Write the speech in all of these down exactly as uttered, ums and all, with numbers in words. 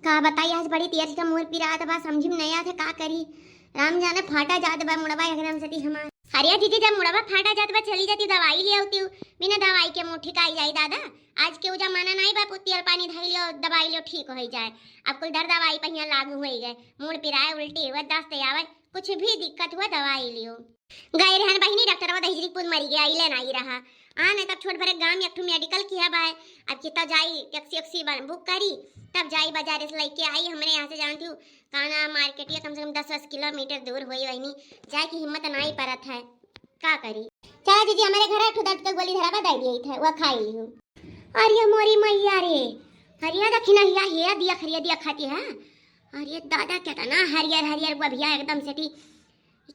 का बताई, आज बड़ी तेज का मुड़ पिरात बा, समझी में नहीं आत है का करी। राम जाने फाटा जात बा मुड़वा एकदम से ती हमार। अरे जीजी, जब मुड़वा फाटा जात बा चली जाती दवाई ले आवती हूँ, बिना दवाई के मुड़ ठिकाई जाई दादा। आज के उ जमाना नहीं बा, तेल पानी धई लियो दवाई लियो ठीक हो जाए। अब कुल दर दवाई पहिया लागू हो गए, मुड़ पिराए, उल्टी हुआ, दस्त आवे, कुछ भी दिक्कत हुआ दवाई लियो। गए रहन बहिनी डॉक्टरवा दहिजरी कुल मरी गया, इले नहीं रहा। आ नहीं तब छोट भरे गांव में एक ठो मेडिकल किहा बा, अब कितना जाई टैक्सी वैक्सी बन बुक करी, तब जाई बाजार से लेके आई। हमरे यहाँ से जानती हूँ काना मार्केट या कम से कम दस दस किलोमीटर दूर होई बहिनी, जाए की हिम्मत नहीं परत है, का करी। चला जीजी, हमारे घर एक ठो दर्द का गोली धरा बा, दे दिए थे, वो खाई ली हूँ। अरे मोरी मैया रे, हरिया दखिना हिया, हे दिया खरिया दिया खाती है। अरे दादा, कितना हरियर हरियर गोभिया एकदम से ती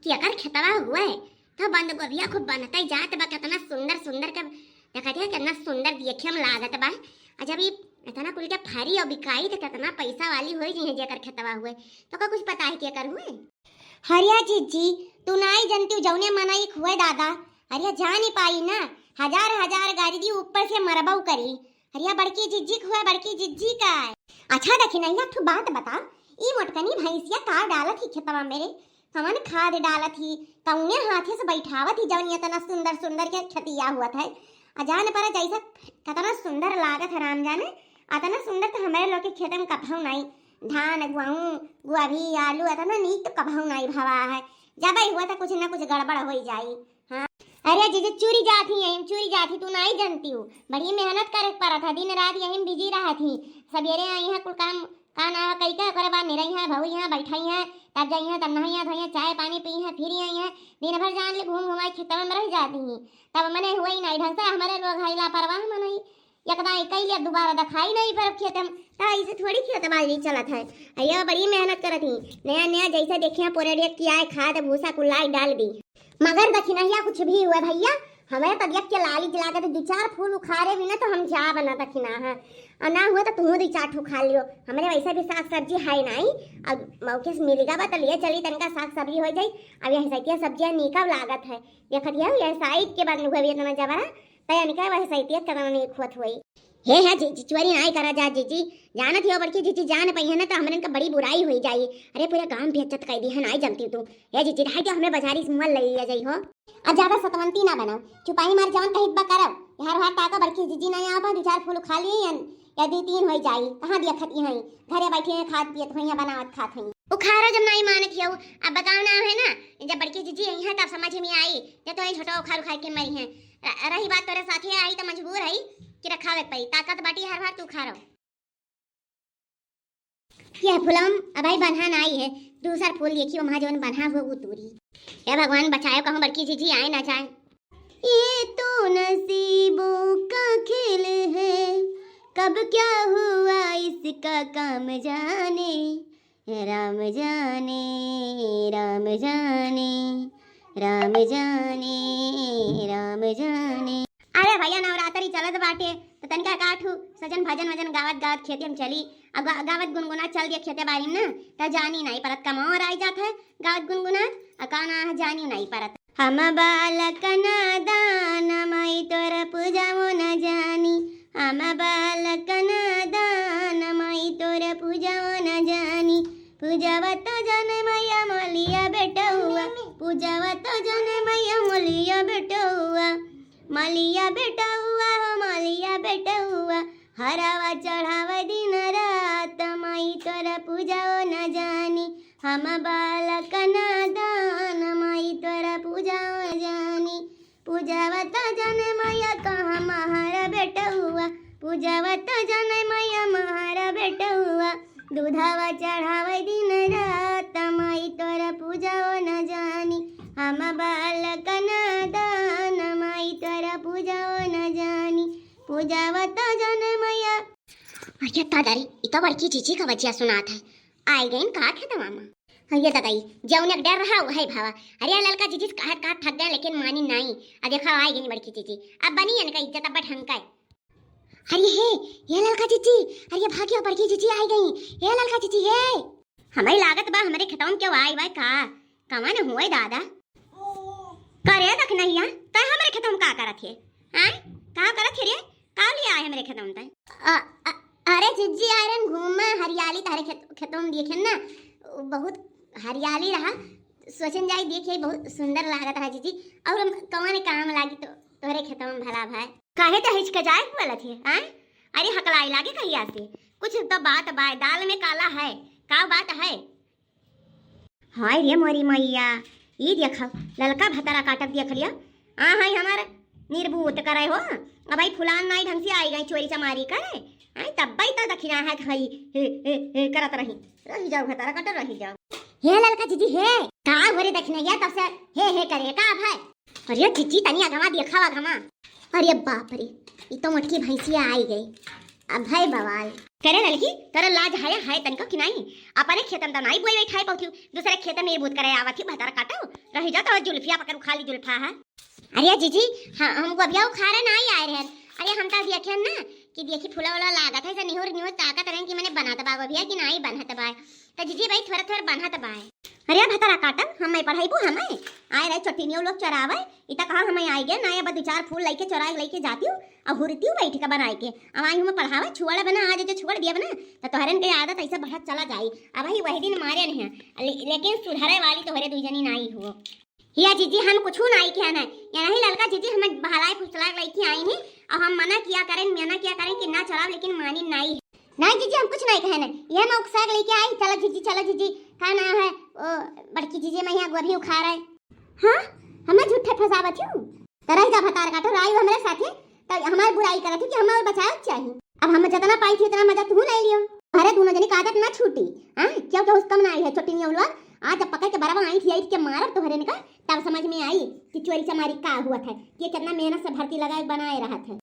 केकर खेतवा हुए, तो बंद गोभिया खूब बनते जात बा, कितना सुंदर सुंदर के देखा थे, कितना सुंदर देखे में लागत बा। आ जब ये इतना कुल के फरी और बिकाई तो कितना पैसा वाली होई जी है जेकर खेतवा हुए, तो का कुछ पता है केकर हुए? हरिया जीजी, तू नाई जनती जौने मनई हुए दादा, हरिया जान ही पाई ना, हजार हजार गारी दी ऊपर से मरबऊ करी। अरे या बड़की जिज्जी खुआ, बड़की जिज्जी का। अच्छा दखिनहिया, एक ठो बात बता, ई मोटकनी भैंसिया का डालत ही खेतवा में रे? कवन खाद डालत ही? कौने हाथे से बैठावत ही जौन इतना सुंदर सुंदर के खेतिया हुअत है? आ जान पर जैसा कितना सुंदर लागत है राम जाने, अतना सुंदर तो हमारे लोग के खेत में कभऊ नहीं। धान, गेहूं, गोभी, आलू अतना नीक तो कभऊ नहीं भवा है। जब ही हुआ तो कुछ ना कुछ गड़बड़ हो ही जाई। हाँ। अरे जीजी, चूरी जात ही, यहीं चूरी जात ही, तू नाई जनती हूँ। बड़ी मेहनत करे के पड़त है, दिन रात यहीं बिजी रहत ही। सवेरे आई है, कुल काम, का ना कई के, ओकरे बाद निरई है, भौई है, बैठाई है, तब जाई है, तब नहाई है, धोई है, चाय पानी पी है, फिर आई है, दिन भर जान ले घूम घुमाई खेतवा में रह जाती ही। तब मने हुआ ही नहीं ढंग से, हमारे लोग है लापरवाह मनई, एकदम कई लिया, दोबारा दिखाई नहीं पर खेत में, तो ऐसे थोड़ी खेत बाड़ी चलत है। अयो बड़ी मेहनत करत ही, नया नया जैसे देखिया पोरेडिया किया है, खाद भूसा कुल्लाई डाल दी। मगर दखिनहिया कुछ भी हुआ भैया, हमें तबियत के लाली जिला के दो चार फूल उखाड़े भी ना तो हम जाब ना दखिना है। और ना हुआ तो तू दो चार ठो खा लियो, हमरे वैसे भी साग सब्जी है नहीं। अब मौके से मिल गवा तो लिए चली, तनका साग सब्जी हो जाई। अब यह सैतिया सब्जियां नीकब लागत है, देखत यह, यह साइड के बाद में हुआ भी इतना जबरा, तय निका वह सैतिया कदम नहीं खोत हुई। हे है जी, जिचुआरी नाई करा जा जीजी, जानत हो बड़की जीजी जान पई है ना तो हमरन का बड़ी बुराई हुई जाई। अरे पूरा गांव बेइज्जत कर दी है, नाई जनती तू। हे जीजी, रह जा, हमें बाजारी से मल ले लिया जाई हो। अब ज्यादा सतवंती ना बनाओ, चुपाई मार जवन कहित बा करब। हर हर ताको बड़की जीजी नहीं आवा, दो चार फूल खा लिए यन, या दो तीन होई जाई। कहाँ दिया खती हैं, घरे बैठे हैं, खात पियत हैं, बनावत खात हैं। उखारो जब नाई मानत हो, अब बताओ ना है ना, जब बड़की जीजी आई है तब समझ में आई, जब तो छोटा उखार उखार के मरी है। र-, रही बात तोरे साथे आई तो मजबूर है कि रखावे के पड़ी, ताकत बाटी हर बार तू उखारो। यह फुलम अबही बन्हा नाई है, दूसर फूल देखी वहाँ जौन बन्हा हुआ वो तूरी। हे भगवान बचायो, कहूँ बड़की जीजी आए ना जाए। ये तो नसीबों का खेल है, कब क्या हुआ इसका काम जाने, राम जाने, राम जाने, राम जाने, राम जाने। अरे भैया, नवरात्रि चलत बाटे, तो तनिका का ठू सजन भजन वजन गावत गावत खेते में चली। अब गा-, गावत गुनगुना चल दिया खेते बारी में ना, तो जानी नहीं परत, कमाओ और आई जात है गावत गुनगुना, और का ना है जानी नहीं परत। हम बालक नादान माई तोर पूजाओ न जानी, हम बालक नादान माई तोर पूजाओ न जानी। पूजावत जन मैया मलिया बेटउआ, पूजावत जन मैया मलिया बेटउआ, मलिया बेटउआ हो मलिया बेटउआ, हरावा चढ़ावे दिन रात माई तोर पूजाओ न जानी। हम बालक नादान माई तोर पूजाओ न जानी। पूजावत जन मैया कहाँ महारा बेटउआ, पूजावत जन मैया महारा बेटउआ, दूधावा चढ़ावे दिन रात माई तोर पूजाओ न जानी। हम बालक नादान माई तोर पूजाओ न जानी। पूजावत जन मैया। अरे दादा रे, ई तो बड़की जीजी का बजिया सुनात है। आई गई का खेतवा में? हाँ, ये दादा, ई जौन एक डर रहा, वही भावा। अरे, ललका जीजी से कहत, कहत थक गए, लेकिन मानी नाई। आ देखा, आई गई बड़की जीजी। अब बनी इनका इज्जत, अब ढंग का। अरे हे, ये ललका जीजी, अरे भाग्य बड़की जीजी आई गई। हे ललका जीजी, हे। हमें लागत बा, हमरे खेतौन के आई बा का? कवन हुए दादा? करे दखिनहिया, तै हमरे खेतौन का करत है? हैं? का करत है रे? का लिए आए हमरे खेतौन तै? अ, अ, अरे जीजी, आयरन घूमा, हरियाली तोहरे खेत, खेतों में देखे ना, बहुत हरियाली रहा, सोचन जाई देखे बहुत सुंदर लागत रहा जीजी। और हम कौन काम लागी तो तोहरे खेतों में भला भाई। काहे तो हिचके जाए बोलत है, आय? अरे हकलाई लागे कहिया से, कुछ तो बात बाय, दाल में काला है, का बात है? हाय रे मोरी मैया, ई देखा, ललका भतरा काटत देख लिया। आ हाय हमार निर्बूत करे हो, अब भाई फुलान नाई ढंग से आई गई चोरी चमारी करे। आई तब भाई तो दखिना है खाई, हे, हे, हे करत रही। रही जाओ भतरा काटत रही जाओ। हे ललका जीजी हे, का हो रे दखिना ये तब से हे, हे करे का भाई? अरे जीजी तनी अगवा देखा अगवा। अरे बाप रे, ई तो मोटकी भैंसिया आई गई। अब भाई बवाल। करे ललकी, तोरा लाज हया है तनिको कि नाई? अपने खेतन त नाई बोई बैठाई पाउथिउ, दूसरे खेत में निर्बूत करे आवत ही भतार काटो। रही जा तो जुल्फिया पकड़ उखा ली जुल्फा है। अरे जीजी, हाँ, हम गोभिया उखारे नाई आए रहे। अरे हम तो देखे ना कि देखी फूला वाला लागत है, से निहुर निहुर ताकत रहे कि मने बनत बा गोभिया कि नाई बनत बा। तो जीजी भाई थोड़ा थोड़ा बनत बा। अरे भतार काटन, हमें पढ़ाईबू हमें? आए रहे चोटिनियो लोग चरावे, इता कहा हमें आई गए ना, अब दो चार फूल लेके चोराए लेके जाती हूँ, अब हुरती हूँ बैठ के बनाए के। अब आई हूँ मैं पढ़ावे, छुआड़ा बना, आज जो छोड़ दिया बना, तो तोहरन के आदत ऐसे बढ़त चला जाई। अब वही, वही दिन मारे नहीं है, ले, लेकिन सुधरे वाली तोहरे दुई जनी नाई हुओ। हिया जीजी हम कुछ नाई किया ना, या नहीं ललका जीजी हमें बहलाए फुसलाए लेके आई नहीं, अब हम मना किया करें, मना किया करें कि ना चलाओ, लेकिन मानी नाई। नहीं जीजी हम कुछ नहीं कहे ना, ये मैं उकसा के लेके आई, चलो जीजी, चलो जीजी, का ना है, ओ बड़की जीजी मैं यहाँ गोभी उखा रहे। हाँ, हमें झूठे फंसावत हूँ। तो रह जा भतार काटो, राई हमरे साथे, तो हमार बुराई करत है कि हमें और बचाए चाहिए। अब हम जितना पाई थी उतना मजा तू ले लियो। अरे दोनों जनी का आदत ना छूटी, हाँ, क्यों क्या उस कम ना आई है छोटी नहीं लोग। आज जब पकड़ के बराबर आई थी, आई के मारब तोहरे ने का, तब समझ में आई कि चोरी चमारी का हुआ था, ये कितना मेहनत से भर्ती लगाए बनाए रहा था।